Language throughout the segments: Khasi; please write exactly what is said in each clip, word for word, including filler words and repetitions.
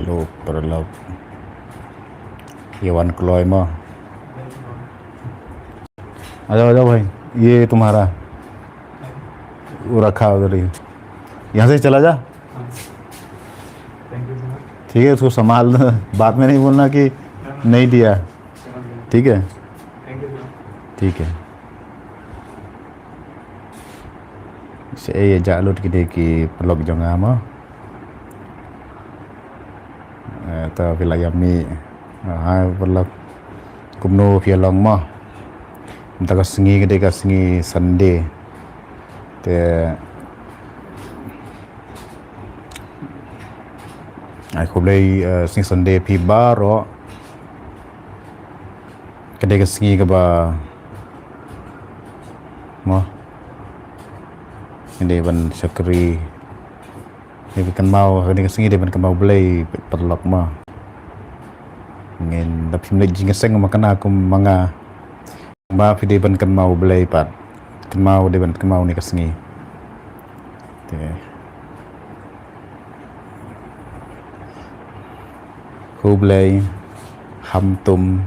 तो पर लोग ये वन क्लोय मो। आ जाओ, आ जाओ भाई, ये तुम्हारा वो रखा उधर ही, यहाँ से चला जा। ठीक है, उसको संभाल, बाद में नहीं बोलना कि नहीं दिया। ठीक है, ठीक है। Sa ei ïa jah lut kine ki paralok jong nga mo. Eh, ta phi la ïa mih. Ah, hai paralok. Kumno phi ïa long mo. Mynta ka sngi ka dei ka sngi Sunday. Te ai khublei, eh, sngi Sunday phi baroh. Ka dei ka sngi kaba mo. Ka dei ban shakri. Dei ban kynmaw, ka dei ka sngi dei ban kynmaw Blei paralok mo. Ngin da phim leit jingïaseng ma kane kum ma nga. Ba phi dei ban kynmaw Blei pat. Kynmaw dei ban kynmaw ne ka sngi. Te. Khublei, Hamtum.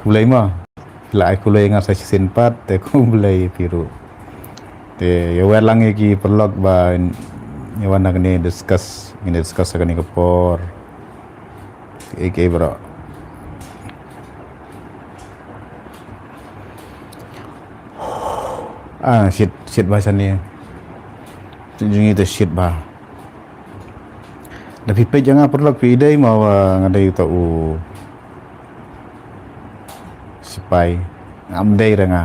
Khublei mo. Phi la ai khublei nga sa shisien pat, te khublei phi ruh. Te ïa wer lang ïa ki paralok ba ïa wan na kane discuss, ngin discuss ha kane ka por. Ïa ki bro. Ah, shit, shit ba shane. Shit jong ngi te shit ba. Da phi peit ïa nga paralok phi dei mo ba nga dei uta u sipai. Ngam dei re nga.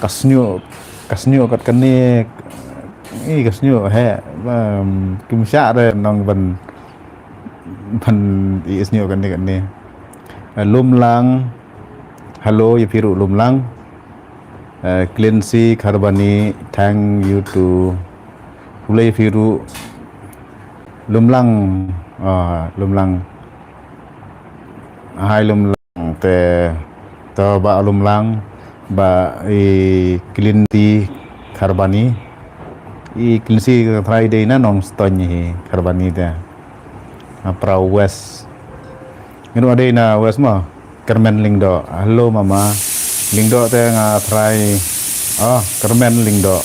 Ka sniew, ka sniew kat kane. Ih, ka sniew he, um, kim shah re nong ban, ban ih sniew kane kane. Eh, Lumlang. Hello ïa phi ruh Lumlang. Eh, Clancy Kharbani, thank you too. Khublei ïa phi ruh Lumlang. Ah, Lumlang. Hai Lumlang te, to ba Lumlang, ba i Clancy Kharbani. I Clancy ka trai dei na Nongstoiñ hi Kharbani te. Na Pra West. Ngi ruh dei na West mo. Kyrmen Lyngdoh. Hello mama. Lyngdoh te nga trai. Oh, Kyrmen Lyngdoh.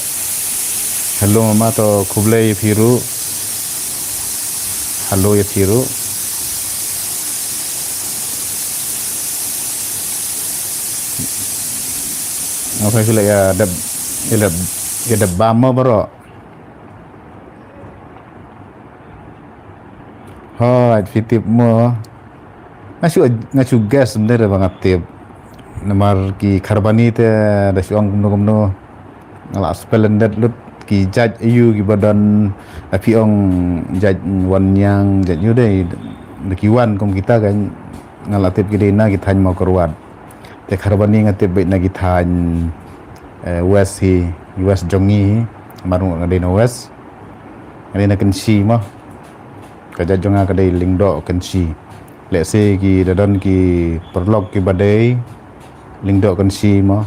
Hello mama, to khublei ïa phi ruh. Hello ïa phi ruh. Nga sa shu leh ïa dep, ïa dep, ïa dep bam mo baroh. Hooid, phi tip mo. Nga shu, nga shu guess mynta ba nga tip. Namar ki Kharbani te da shu ong kumno kumno. Nga la splendid lut ki jait aiu kiba don, da phi ong jait Wanniang, jait aiu dei, da ki wan kum kita kan. Nga la tip ki dei na ki thaiñ Mawkyrwat. Te Kharbani nga tip beit na ki thaiñ, eh, West hi, West jong ngi hi. Namar nga dei na West. Nga dei na Kynshi mo. Ka jait jong nga ka dei Lyngdoh Kynshi. Lehse ki da don ki paralok kiba dei Lyngdoh Kynshi mo.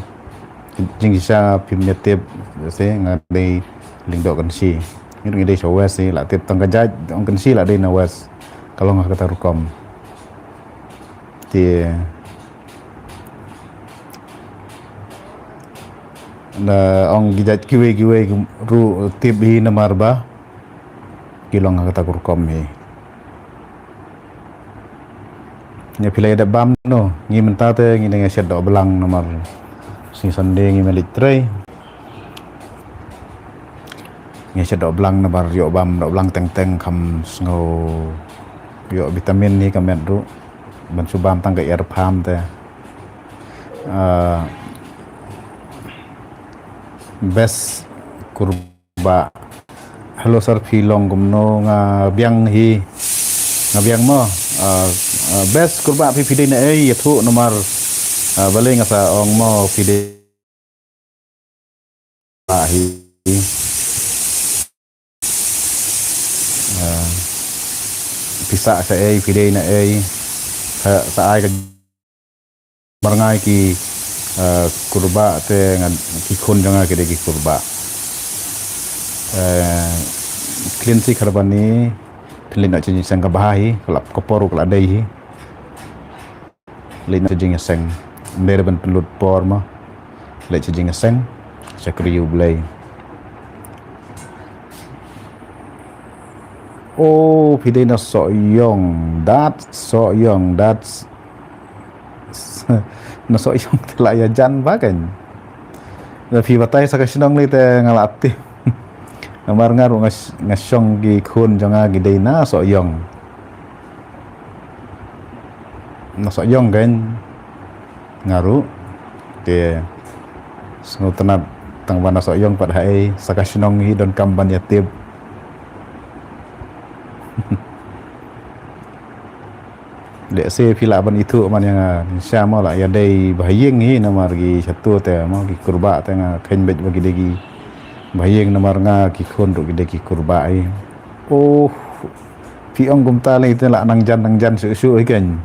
Jingshisha phim ïa tip, lehse nga dei Lyngdoh Kynshi. Ngi ruh ngi dei sha West hi, la tip tang ka jait ong Kynshi la dei na West. Ka long ha kata rukom. Te da ong ki jait kiwei kiwei ruh tip hi namar ba ki long ha kata ka rukom hi. Ïa phi la ïa dep bam no, ngi mynta te ngi dang ïa shet doh blang namar sngi Sunday ngi meh leit trei. Ngi shet doh blang namar ïoh bam doh blang teng teng kham sngew ïoh vitamin hi ka met ruh. Ban shu bam tang ka air pump te. Ah, best kurbah. Hello sir, phi long kumno? Nga biang hi. Nga biang mo. Ah, ah, best kurbah phi, phi dei na ei, ïathuh namar, ah, balei nga sa ong mo phi dei hi. Ah, phi sah sha ei, phi dei na ei. Sa, sa ai ka mar ngai ki, ah, kurbah te ngan ki khun jong nga ki dei ki kurbah. Eh, clean shi kharban ni. Pynleit noh sha jingseng kaba bha hi, ka la ka por ka la dei hi. Leit noh sha jingseng. Ym dei ban pynlut por mo. Leit sha jingseng. Shakri ïa U Blei. Oh, phi dei na Sohiong. That's Sohiong. That's na Sohiong te la ïajan ba kan. Na phi batai sa ka shnong lei te nga la tip. Namar nga ruh nga sh-, nga shong ki khun jong nga ki dei na Sohiong. Na Sohiong kan. Nga ruh. Te sngewtynnat tang ba na Sohiong pat ha ei sa ka shnong hi donkam ban ïa tip. Lehse phi lah ban ithuh man ïa nga, sha mo lah ïa dei ba ha ïing hi namar ki shatu te mo ki kurbah te nga kheiñ beit ba ki dei ki ba ha ïing namar nga ki khun ruh ki dei ki kurbah hi. Oh, phi ong kumta lei te lah nang jan nang jan shuh shuh hi kan.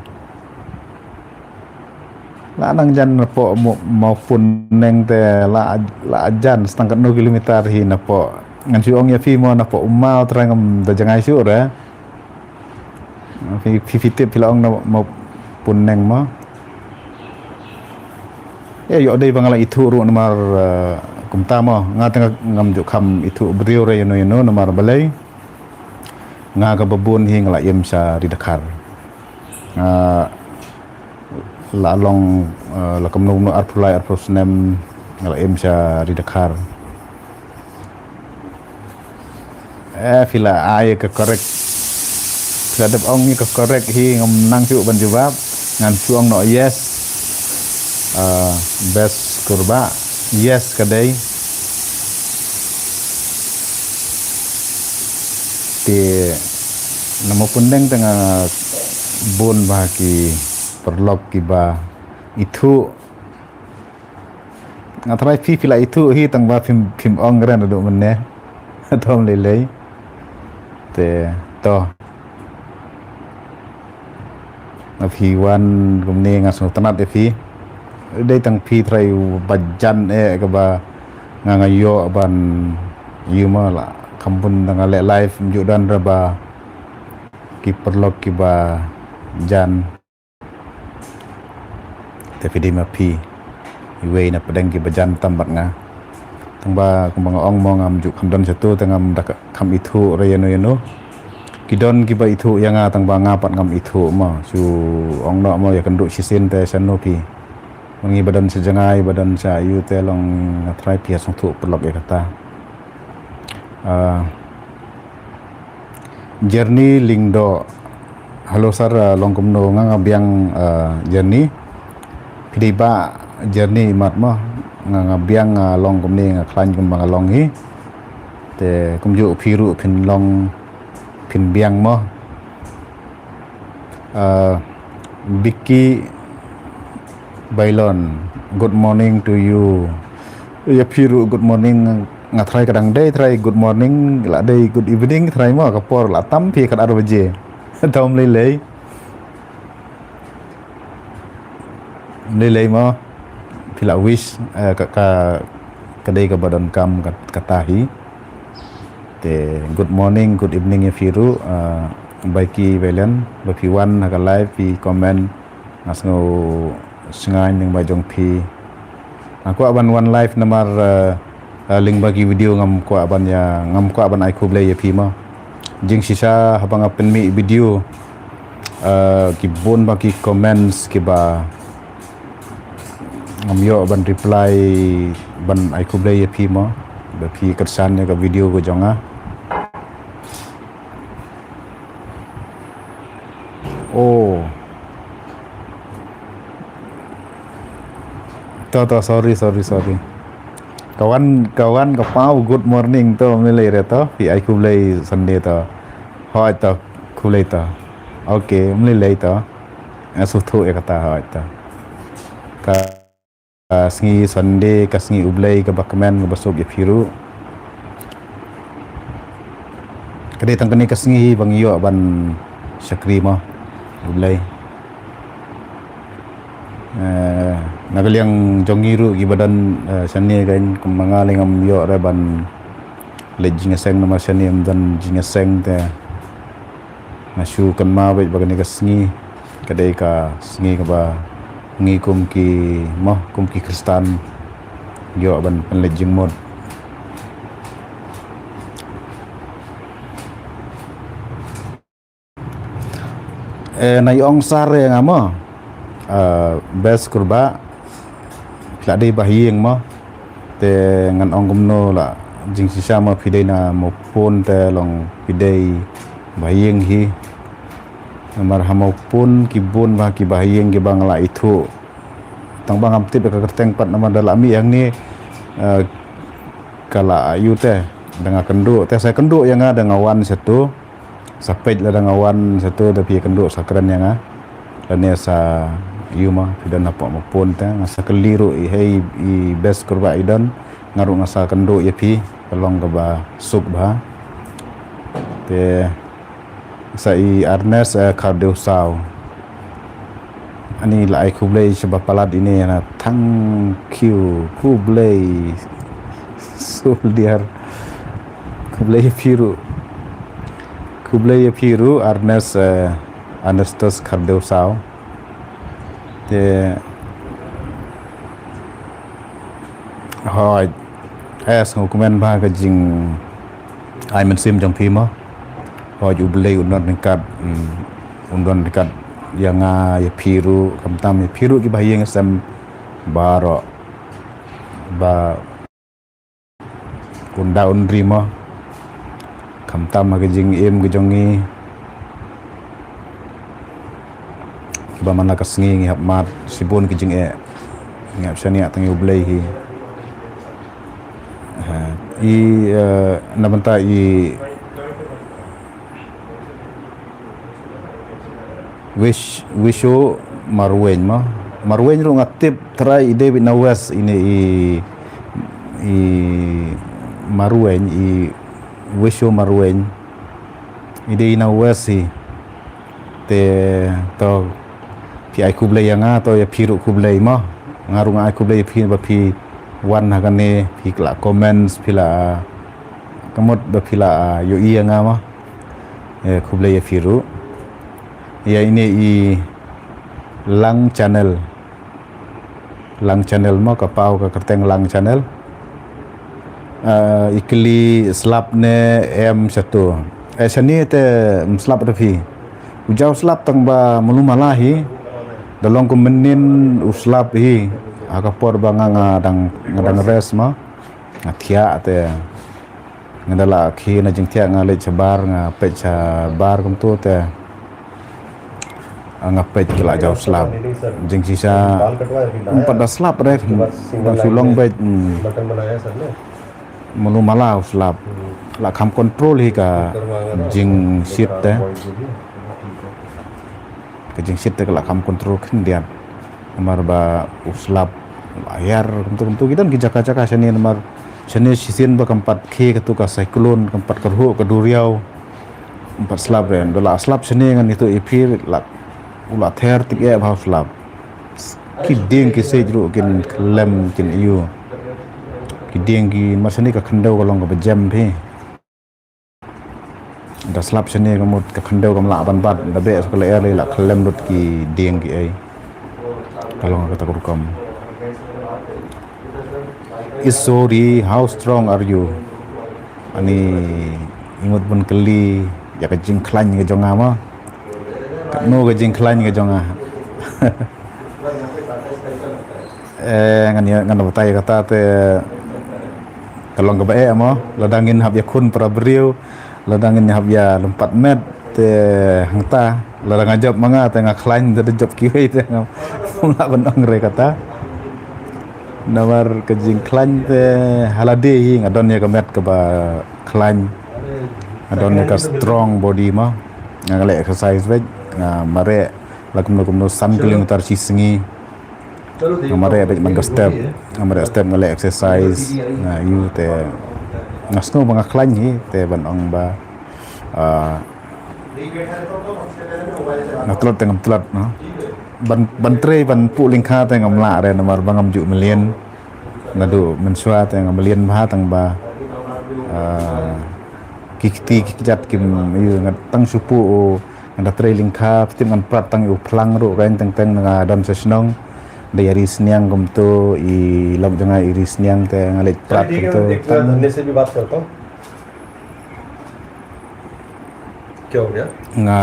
Lah nang jan napoh mo, mo Pun Neng te lah, lah jan setang katno kilometer hi napoh. Ngan shu ong ïa phi mo napoh Umau trai ngam da jngai shuh re. Phi, phi, phi tip phi la ong na mo Pun Neng mo. Ïa, ïoh dei ba nga la ithuh ruh namar, eh, kumta mo. Nga tang ngam ju kham ithuh briew re ïano ïano namar balei. Nga kaba bun hi nga la im sha Ri Dkhar. Nga la long, eh, la kumno kumno arphew lai arphew snem nga la im sha Ri Dkhar. Eh, phi la ai ka correct. Phi la dep ong ïa ka correct hi ngam nang shuh ban jubab. Ngan shu ong noh yes. Ah, best kurbah. Yes ka dei. Te na mo Pun Neng te nga bun ba ki paralok kiba ithuh. Nga tharai phi phi la ithuh hi tang ba phim, phim ong kren naduh mynne. To ym lei lei. Te to. Nga phi wan kumne nga sngewtynnat ïa phi. Dei tang phi tharai ba jan eh kaba nga nga ïoh ban ïoh ma la kham bun da nga leh live ym ju don re ba ki paralok kiba jan. Te phi dei ma phi iwei na pdeng kiba jan tam bad nga. Tang ba kumba nga ong mo ngam ju kham don shatu te ngam da ka, kham ithuh re ïano ïano. Ki don kiba ithuh ïa nga tang ba nga pat ngam ithuh mo. Shu ong noh mo ïa kynduh shisien te shano phi. Ngi ba don sha jngai ba don sha ïu te long nga tharai phi ha sngewthuh paralok ïa kata. Ah, Journey Lyngdoh. Hello sir, ah, long kumno nga nga biang, ah, Journey. Phi dei ba Journey mat mo nga nga biang, ah, long kumne nga khlaiñ kumba nga long hi. Te kumjuh phi ruh phin long phin biang mo. Ah, Vicky Bailon, good morning to you. Ïa phi ruh good morning, nga tharai ka dang dei tharai good morning, la dei good evening tharai mo ka por la tam phi ka ar baje. To ym lei lei. Ym lei lei mo. Phi la wish, eh, ka, ka, ka dei kaba donkam ka, kata hi. Te good morning, good evening ïa phi ruh, eh, Baiki Valen, ba phi wan ha ka live, phi comment, nga sngew shngaiñ lyngba jong phi. Nga kwah ban wan live namar, eh, eh, lyngba ki video ngam kwah ban ïa, ngam kwah ban ai khublei ïa phi mo. Jingshisha haba nga pynmih video, eh, ki bun ba ki comments kiba ngam ïoh ban reply ban ai khublei ïa phi mo. Ba phi kyrshan ïa ka video ka jong nga. Oh. To, to, sorry, sorry, sorry. Ka wan, ka wan ka paw, good morning to, ym lei lei re to. Phi ai khublei Sunday to. Hooid to, khublei to. Okay, ym lei lei to. Nga sngewthuh ïa kata, hooid to. Ka ka sngi Sunday, ka sngi U Blei, kaba kmen, kaba suk ïa phi ruh. Ka dei tang kane ka sngi hi ba ngi ïoh ban shakri mo U Blei. Eh, na ka liang jong ngi ruh kiba don, eh, shane kan kumba nga lei ngam ïoh re ban leit jingïaseng namar shane ym don jingïaseng te nga shu kynmaw beit ba kane ka sngi ka dei ka sngi kaba ngi kum ki mo kum ki Khristan ïoh ban pynleit jingmut. Eh, na i ong sar ïa nga mo. Eh, best kurbah. Phi la dei ba ha ïing mo. Te ngan ong kumno la jingshisha mo phi dei na Mawphun te long phi dei ba ha ïing hi. Namar ha Mawphun ki bun ba ki ba ha ïing kiba nga la ithuh. Tang ba ngam tip ïa ka kyrteng pat namar da la mih hangne, eh, ka la ïoh te da nga kynduh te sa kynduh ïa nga da nga wan shatu. Sa peit lada nga wan shatu da phi kynduh sa kren ïa nga. Lane sa ïoh ma phi don hapoh Mawphun te nga sa kylli ruh i hei i best kurbah i don nga ruh nga sa kynduh ïa phi ka long kaba suk bha. Te sa i Ernest, eh, Khardew Saw. Ani la ai khublei shaba palat ine na thank you khublei soldier. Khublei ïa phi ruh. Khublei ïa phi ruh Ernest, eh, Ernestus Khardew Saw. Te hoi es ngu kmen ba ka jing ai mynsiem jong phi mo. Hoi U Blei un don ryngkat, mm, un don ryngkat ïa nga ïa phi ruh khamtam ïa phi ruh kiba ha ïing sem baroh ba un da un ri mo. Khamtam ha ka jingim ka jong ngi ba man la ka sngi ngi hap mad shibun ki jingeh ngi hap shaniah tang ïa U Blei hi. Ha, i, eh, na bynta i Wish, Wishu Marwein mo. Marwein ruh nga tip trai i David na West ine i, i Marwein i Wishu Marwein. I dei na West hi. Te to phi ai khublei ïa nga to ïa phi ruh khublei mo. Nga ruh nga ai khublei ïa phi ba phi wan ha kane phi la comments phi la kamut ba phi la ïohi ïa nga mo. Eh, khublei ïa phi ruh. Ïa ine i Lang Channel. Lang Channel mo ka paw ka kyrteng Lang Channel. Eh, i kylli slap ne em shatu. Eh, shane te ym slap da phi. U jaw slap tang ba malu mala hi. Da long kum mynnin u slap hi. Ha ka por ba nga nga dang nga dang rest mo. Nga thiah te. Nga da la khie na jingthiah nga leit shabar nga peit shabar kumtu te. Nga peit ki la jaw slap. Jingshisha ym pat da slap re. Dang shu long beit, hmm. Malu mala u slap. La kham control hi ka jingshit te. Ka jingshit te ka la kham control khyndiat. Namar ba u slap la hiar kumtu kumtu ki don ki jaka jaka shane namar shane shisien ba kam pat khie katu ka cyclone kam pat kyrhuh ka duriaw. Ym pat slap re da la slap shane ngan itu i phi la u la ther tik eh bha u slap. Ki dieng ki siej ruh kin khlem kin ïoh. Ki dieng ki namar shane ka khyndew ka long kaba jem phi. Da slap shane ka mut ka khyndew kam lah ban bat da beh sa ka lyer la khlem lut ki dieng ki ei. Ka long kata ka rukom. Is sorry, how strong are you? Ani i mut bun kylli ïa ka jingkhlaiñ ka jong nga ma. Katno ka jingkhlaiñ ka jong nga. Eh, ngan ïa, ngan batai kata te ka long kaba eh mo, lada ngin hap ïakhun para briew, lada ngin hap ïalympat met te hangta, lada nga jop ma nga te nga khlaiñ te da jop kiwei te ngam lah ban ong re kata. Namar ka jingkhlaiñ te ha lade hi nga don ïa ka met kaba khlaiñ. Nga don ïa ka strong body mo. Nga leh exercise beit, nga mareh la kumno kumno san kilometer shi sngi. Nga mareh beit man ka step, nga mareh step nga leh exercise, nga ïu te nga sngew ba nga khlaiñ hi te ban ong ba, ah, nga tlot te ngam tlot, no? Ban, ban trei ban puh lyngkha te ngam lah re namar ba ngam ju mlien. Naduh mynshuwa te ngam mlien bha tang ba Ah, ki kti ki kjat kim ïa nga tang shu pu u nga da trei lyngkha, phi tip ngan prat tang ïa u phlang ruh reng teng teng nga don sha shnong. Da ïa ri sniang kumtu i lok jong nga i ri sniang te nga leit prat kumtu tang. Nga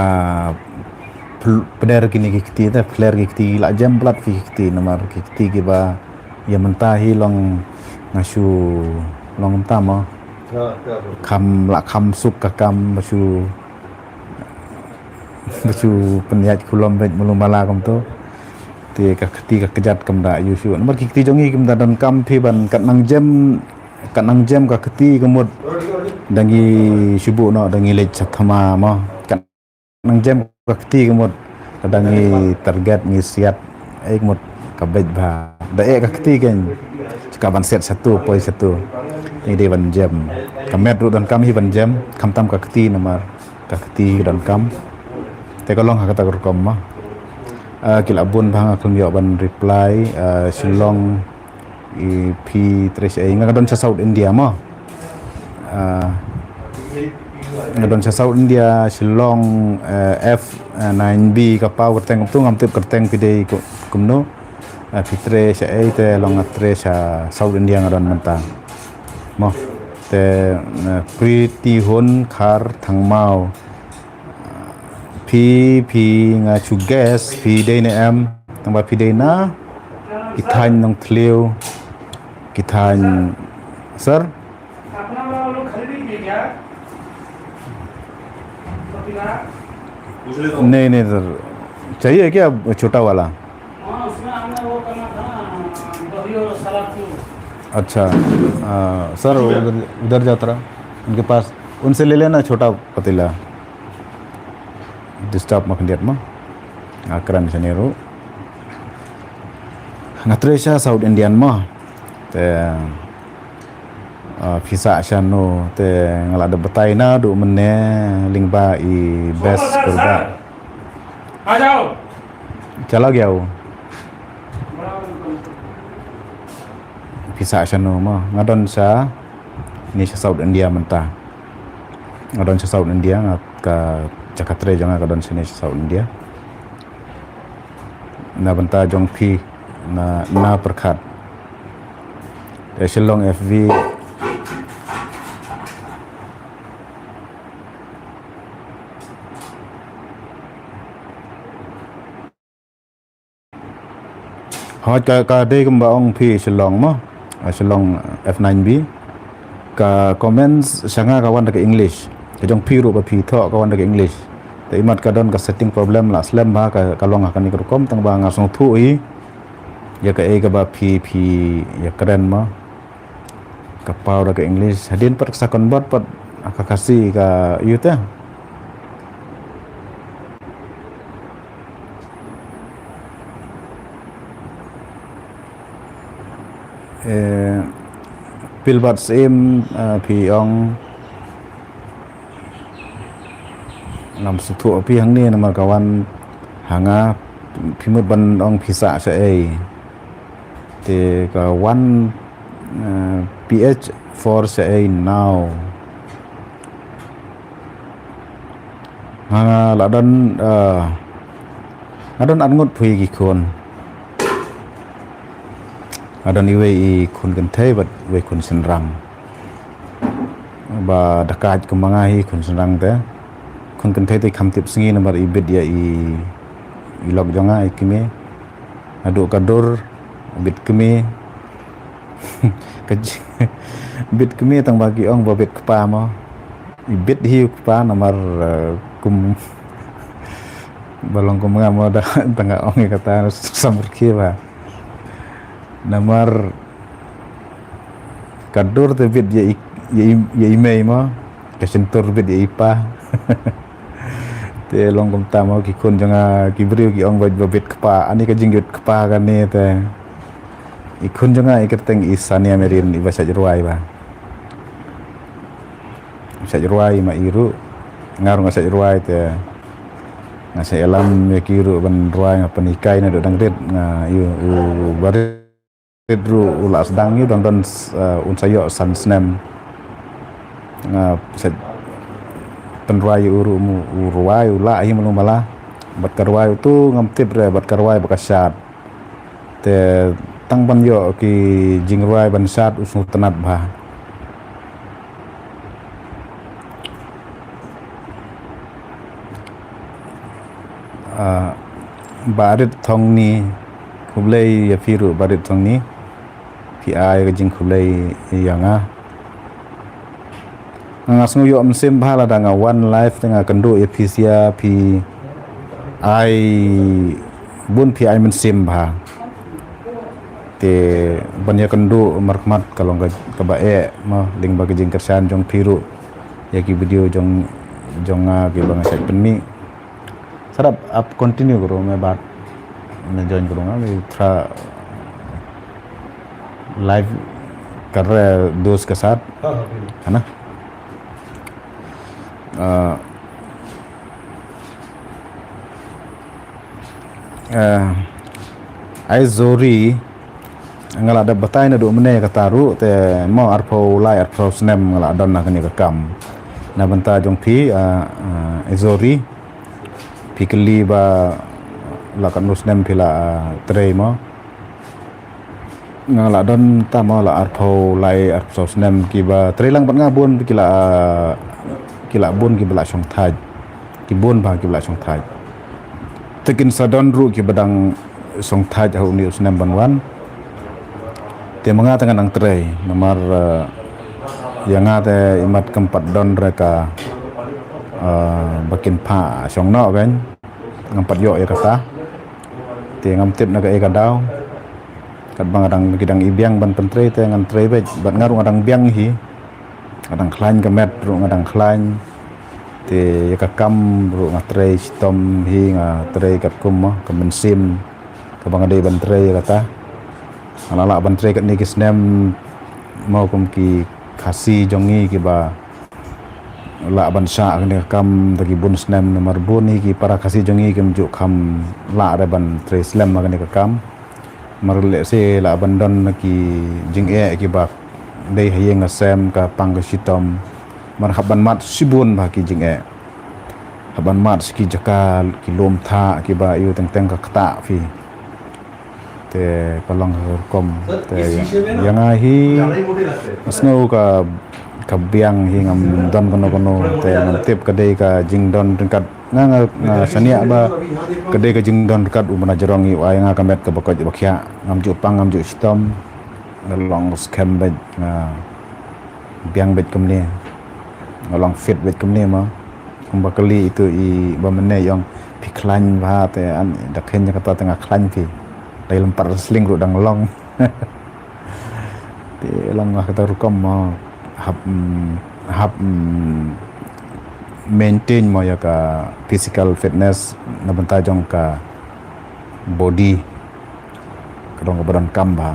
pl- pler kine ki kti te, pler ki kti la jem blat ki kti namar ki kti kiba ïa mynta hi long nga shu long mynta mo. Kham la kham suk ka kam ba shu ba shu pynïaid khulom bad malu mala kumtu. Te ka kti ka kjat kam da ïa shu namar ki kti jong ngi kim da don kam phi ban kat nang jem kat nang jem ka kti ka mut da ngi shu buh noh da ngi leit sha thma mo. Kat nang jem ka kti ka mut ka da ngi target ngi siat eh ka mut ka beit bha da eh ka kti kan ka ban siat satu poi satu. Ngi dei ban jem ka met ruh don kam hi ban jem khamtam ka kti namar ka kti ka don kam. Te ka long ha kata ka rukom ma. Ah, ki la bun bha nga khlem ïoh ban reply. Ah, Shillong i phi trei sha ei nga don sha South India mo. Ah, nga don sha South India Shillong eh, F nine B ka paw kyrteng kumtu ngam tip kyrteng phi dei ku- kumno. Ah, phi trei sha ei te long nga trei sha South India nga don mynta mo. Te eh, Pretty Hun Khar Thangmaw. Phi phi nga shu guess phi dei ne em tang ba phi dei na ki thaiñ Nongthliew ki thaiñ sir. नहीं नहीं सर, चाहिए क्या छोटा वाला? अच्छा। सर उधर उधर जाता रहा उनके पास, उनसे ले लेना छोटा पतीला। Disturb ma khyndiat ma. Nga kren shane ruh. Nga trei sha South Indian ma. Te ah, phi sah shano te nga la da batai na du mynne lyngba i best kurba. चला गया वो। Phi sah shano ma nga don sha ni sha South India mynta. Nga don sha South India nga ka jaka trei jong nga ka don sha ni sha South India. Na bynta jong phi na na pyrkhat. Te Shillong F V. Hoi ka ka dei kumba ong phi Shillong mo. Ah, Shillong F nine B. Ka comments sha nga ka wan da ka English. Ka jong phi ruh ba phi thoh ka wan da ka English. Te imat ka don ka setting problem la slem ba ka ka long ha kane ka rukom tang ba nga sngewthuh i ïa kaei kaba phi phi ïa kren mo. Ka paw da ka English hadien pat ka sa convert pat ka Khasi ka ïa te. Eh, pil bad syiem, eh, phi ong ngam sngewthuh phi hangne namar ka wan ha nga phi mut ban ong phi sah sha ei. Te ka wan, eh, P H four sha ei now. Nga la don, eh, nga don ar ngut phi ki khun. Nga don iwei i khun kynthei bad iwei khun shynrang. Ba da kait kumba nga hi khun shynrang te. Khun kynthei te kham tip sngi namar i bit ïa i i lok jong nga i kmie. Naduh ka dur bit kmie. Ka bit kmie tang ba ki ong ba bit kpa mo. I bit hi u kpa namar, eh, kum ba long kum nga mo da tang nga ong ïa kata samrkhie ba. Namar ka dur te bit ïa i ïa i ïa i mei mo. Ka shyntur bit ïa i pa. Te long kumta mo ki khun jong nga ki briew ki ong ba ba bit kpa ani ka jingbit kpa kane te. I khun jong nga i kyrteng i Sania Merin i ba shait rwai ba. Shait rwai ma i ruh. Nga ruh nga shait rwai te. Nga shait ïalam ïa ki ruh ban rwai nga pynhikai naduh dang rit nga ïa u barit ruh u la sdang ïa u dang don, eh, un sa ïoh san snem. Nga sa pynrwai ïa u ruh, u rwai u lah hi malu mala. Bad ka rwai utu ngam tip re bad ka rwai bad ka shad. Te tang ban ïoh ki jingrwai ban shad u sngewtynnat bha. Ah, Barit Thongni, khublei ïa phi ruh Barit Thongni. Phi ai ka jingkhublei ïa nga. Nga sngew ïoh mynsiem bha lada nga wan live te nga kynduh ïa phi sia phi ai bun phi ai mynsiem bha. Te ban ïa kynduh markhmat ka long ka, kaba eh mo lyngba ka jingkyrshan jong phi ruh ïa ki video jong jong nga kiba nga shait pynmih. Sarap ap continue karo me bat me join karo nga me tra live kar dos ke sat. Hana. Ah, ah, ai zori nga la da batai na du mene kata ruh te mo arphew lai arphew snem nga la don na kane ka kam. Na bynta jong phi, ah, ah, ai zori phi kylli ba la katno snem phi la, ah, trei mo. Nga la don tama la arphew lai arphew snem kiba trei lang bad nga bun ki la, ah, ki la bun kiba la shong thait. Ki bun ba kiba la shong thait. Te kin sa don ruh kiba dang shong thait ha une u snem ban wan. Te ma nga te nga dang trei namar, ah, ïa nga te imat kam pat don re ka, ah, ba kin phah shong noh kan. Ngam pat ïoh ïa kata. Te ngam tip na kaei ka daw. Katba nga dang ki dang i biang ban pyntrei te ngan trei beit bad nga ruh nga dang biang hi. Nga dang khlaiñ ka met ruh nga dang khlaiñ. Te ïa ka kam ruh nga trei shitom hi nga trei katkum mo ka mynsiem kaba nga dei ban trei ïa kata. Nga la lah ban trei katne ki snem mo kum ki Khasi jong ngi kiba lah ban shah kane ka kam da ki bun snem namar bun hi ki para Khasi jong ngi kim ju kham lah re ban trei slem ha kane ka kam. Mar lehse lah ban don na ki jingeh kiba dei ha ïing ha sem ka pang ka shitom. Mar hap ban mad shibun ba ki jingeh. Hap ban mad shi ki jaka ki lum thah kiba ïu teng teng ka ktah phi. Te ka long ha ka rukom te ïa, ïa nga hi nga sngew ka, ka biang hi ngam don kano kano te ngam tip ka dei ka jingdon ryngkat nga, nga, nga shaniah ba ka dei ka jingdon ryngkat u mrad jrong ïa u ai nga ka met kaba koit ba khiah ngam ju pang ngam ju shitom. Nga long skhem beit nga biang beit kumne. Nga long fit beit kumne ma. Kumba kali itu i ba mene ïong phi khlaiñ bha te an da khein kata te nga khlaiñ phi. Dei lem pat sling ruh dang long. Te long nga kata rukom ma hap, mm, hap, mm, maintain mo ïa ka physical fitness na bynta jong ka body. Ka dong kaba donkam bha.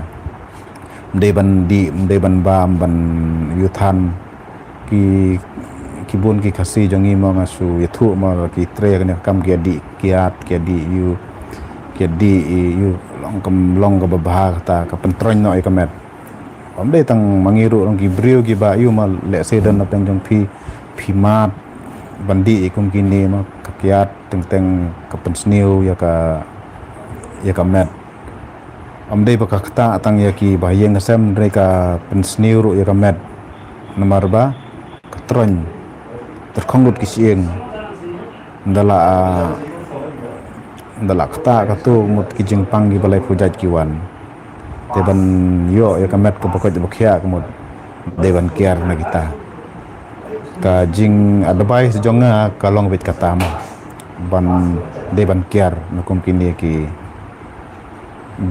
Ym dei ban dih, ym dei ban bam, ban ïu than. Ki, ki bun ki Khasi jong ngi mo nga shu ïathuh mo ki trei kane ka kam ki dih kiad, ki dih ïu, ki dih ïu long kam long kaba bha kata ka pyntroiñ noh ïa ka met. Ym dei tang ma ngi ruh long ki briew kiba ïu ma lehse don na pdeng jong phi, phi mad ban dih ïa kum kine ma ka kiad teng teng ka pynsniew ïa ka, ïa ka met. Ym dei ba ka ktah tang ïa ki ba ïeng ka sem, dei ka pynsniew ruh ïa ka met. Namar ba ka troiñ tyrkhong lut ki shyieng. Nda la, nda la ktah katto mut ki jingpang ki ba lai phew jait ki wan. Te ban ïoh ïa ka met ka ba koit ba khiah ka mut dei ban kiar na kita. Ka jing advice jong nga ka long beit kata ma ban dei ban kiar na kum kine ki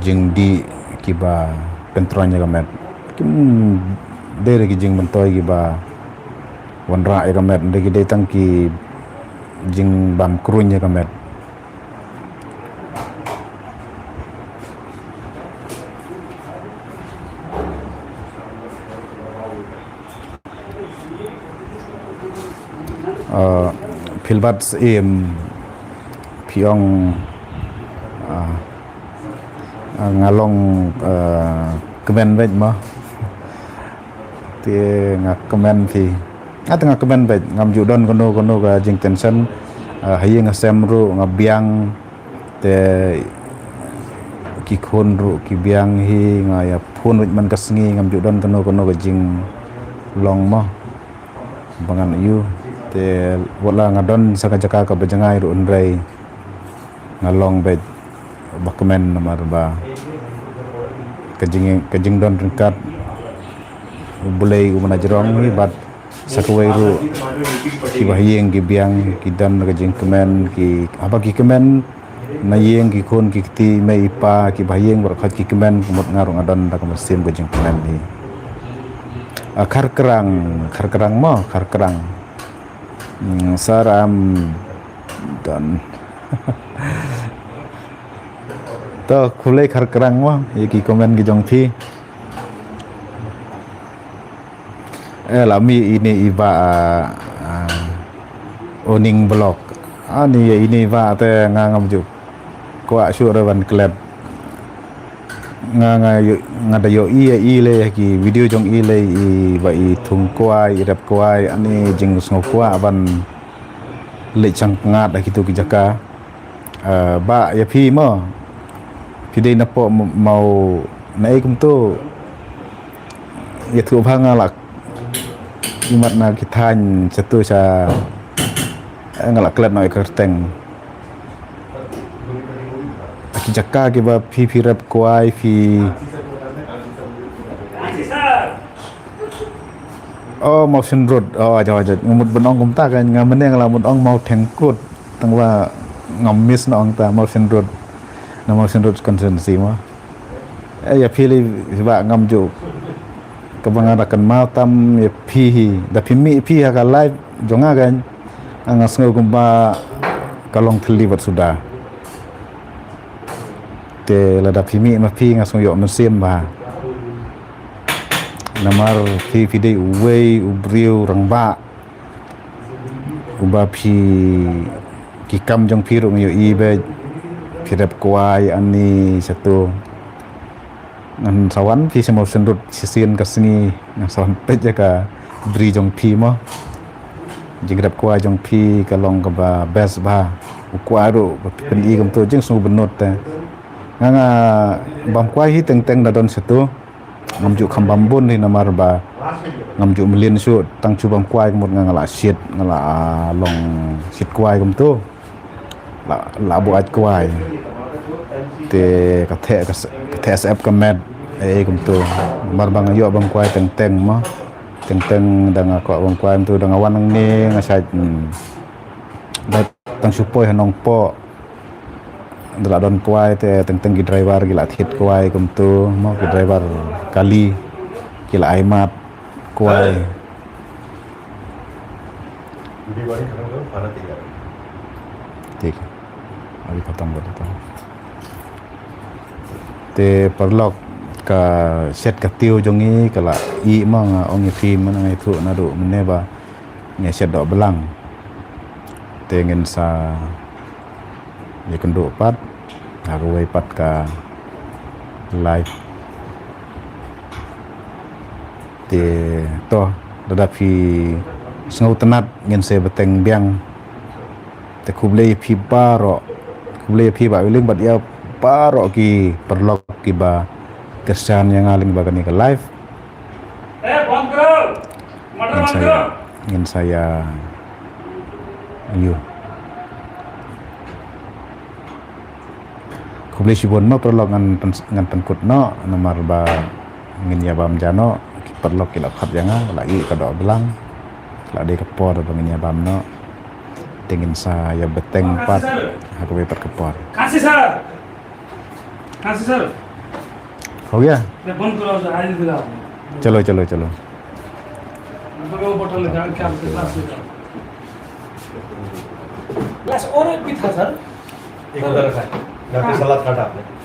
jingdih kiba pyntroiñ ïa ka met. Kim dei re ki jingmyntoi kiba wanrah ïa ka met, dei ki dei tang ki jingbam kruiñ ïa ka met. Ah, philbat syiem phi ong, ah, ah, nga long, ah, kmen beit mo. Te nga kmen phi. Nga tang nga kmen bad ngam ju don kano kano ka jingtension. Ah, ha ïing ha sem ruh nga biang, te ki khun ruh ki biang hi, nga ïa phone bad man ka sngi, ngam ju don kano kano ka jinglong mo ba ngan ïoh. Te wat la nga don sa ka jaka kaba jngai ruh hynrei nga long bad ba kmen namar ba ka jing, ka jingdon ryngkat U Blei u mna jrong hi bad sa kawei ruh kiba ha ïing ki biang ki don ka jingkmen, ki haba ki kmen na ïing ki khun ki kti mei i pa kiba ha ïing baroh ki kmen, ka mut nga ruh nga don da ka mynsiem ka jingkmen hi. Ah, Kharkrang, Kharkrang mo, Kharkrang. Hmm, sir, I'm done. To, khublei Kharkrang mo ïa ki comment ki jong phi. Eh, la mih ine i Bah, ah, ah, Owning Vlog. Ani ïa ine i Bah te nga ngam ju kwah shuh re ban klet. Nga, nga ïoh, nga da ïohi ïa i lei ha ki video jong i lei, i ba i thung kwai, i rep kwai, ani jingsngewkwah ban leit shang pyngngad ha kitu ki jaka. Ah, Bah, ïa phi mo, phi dei na pdeng mo, mo na ei kumtu? Ïathuh bha, nga lah imat na ki thaiñ shatu sha, eh, nga lah klet noh ïa ka kyrteng. Ki jaka kiba phi, phi rep kwai, phi. Oh, Mawsynrut. Oh, aja, aja. Nga mut ban ong kumta kan, nga mynne nga lah mut ong Mawthengkut. Tang ba ngam miss na ong ta Mawsynrut. Na Mawsynrut constituency mo. Eh, ïa phi lei Bah, ngam ju. Kaba nga da kynmaw tam ïa phi hi. Da phi mih phi ha ka live jong nga kan, nga sngew kumba ka long thylli bad suda. Te lada phi mih ma phi nga sngew ïoh mynsiem bha. Namar phi, phi dei uwei u briew rangbah uba phi, ki kam jong phi ruh nga ïohi bad phi rep kwai ani shatu. Ngan sa wan phi sha Mawsynrut shisien ka sngi, ngan sa wan peit ïa ka bri jong phi mo. Jingrep kwai jong phi ka long kaba best bha. U kwai ruh ba phi pyni kumtu jingsngewbha te. Nga, nga bam kwai hi teng teng da don shatu. Ngam ju kham bam bun hi namar ba ngam ju mlien shuh, tang shu bam kwai ka mut nga, nga lah shit, nga lah, ah, long shit kwai kumtu. Lah, lah buaid kwai. Te ka theh, ka se-, ka theh sep ka met, eh, kumtu. Namar ba nga ïoh bam kwai teng teng mo. Teng teng da nga kwah bam kwai kumtu, da nga wan hangne nga shait, hmm. Da tang shu poi ha Nongpoh. Da lah don kwai te teng teng ki driver ki lah thied kwai kumtu mo, ki driver kali ki lah ai mat kwai. ठीक है, अभी खत्म कर देता हूँ। Te paralok, ka shet ka tiew jong ngi ka la ih ma, nga ong ïa phi mynne, nga ïathuh naduh mynne ba ngi shet doh blang. Te ngin sa ïakynduh pat ha kawei pat ka live. Te to, lada phi sngewtynnat ngin sa bteng biang. Te khublei ïa phi baroh, khublei ïa phi Bah Willing bad ïa baroh ki paralok kiba kyrshan ïa nga lyngba kane ka live. Ngin sa ïa, ngin sa ïa, ayu. Khublei shibun mo paralok, ngan pyn-, ngan pynkut noh namar ba ngin ïa bam ja noh, ki paralok ki la khot ïa nga, la ih ka doh blang, la dei ka por ba ngin ïa bam noh. Te ngin sa ïa bteng pat ha kawei pat ka por. खांसी सर, खांसी सर। हो गया? ये बंद करो सर, आज दिलाओ। चलो, चलो, चलो। वो बोतल लेके आओ, क्या ग्लास लेके आओ। ग्लास और एक भी था सर। एक उधर रखा है। यहाँ पे हाँ। सलाद काटा आपने।